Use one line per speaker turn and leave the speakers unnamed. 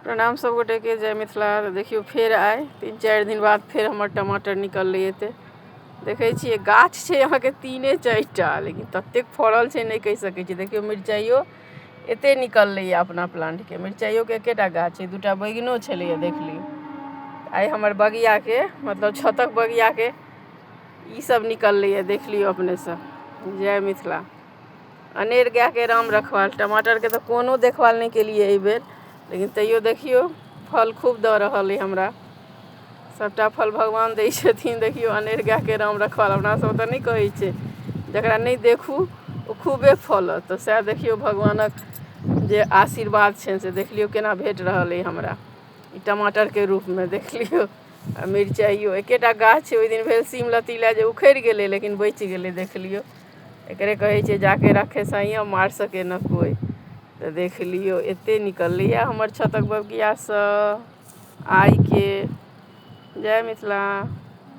प्रणाम सब गोटेके, जय मिथिला। तऽ देखियौ फेर आइ 3-4 दिन बाद फेर हमर टमाटर निकललै। एते देखै छियै गाछ छै अहाँके 3-4 टा, लेकिन ततेक फड़ल छै नहि कहि सकै छी। देखियौ मिरचाइयो एते निकललैए अपना प्लांटके, मिरचाइयोके एकेटा गाछ छै, 2टा बैगनो छलैए। देख लियौ आइ हमर बगियाके, मतलब छतक बगियाके ई सब निकललैए, देख लियौ अपने सब। जय मिथिला। अनेर गायके राम रखवाल, टमाटरके तऽ कोनो देखभाल नहि केलियै एहिबेर, लेकिन तैयो देखियौ फल खूब दऽ रहल अइ हमरा। सबटा फल भगवान दै छथिन। देखियौ अनेर गायके राम रखवाल, अपना सब तऽ नहि कहै छै, जकरा नहि देखू ओ खूबे फलत। तऽ सएह देखियौ भगवानक जे आशीर्वाद छनि से देख लियौ केना भेट रहल अइ हमरा ई टमाटरके रूपमे। देख लियौ आ मिरचाइयो एकेटा गाछ छै, ओहि दिन भेल सीम लत्ती लए जे उखड़ि गेलै लेकिन बचि गेलै। देख लियौ एकरे कहै छै जाके रखे सैया मार सके न कोइ। तऽ देख लियौ एते निकललैए हमर छतक बगियासँ आइके। जय मिथिला।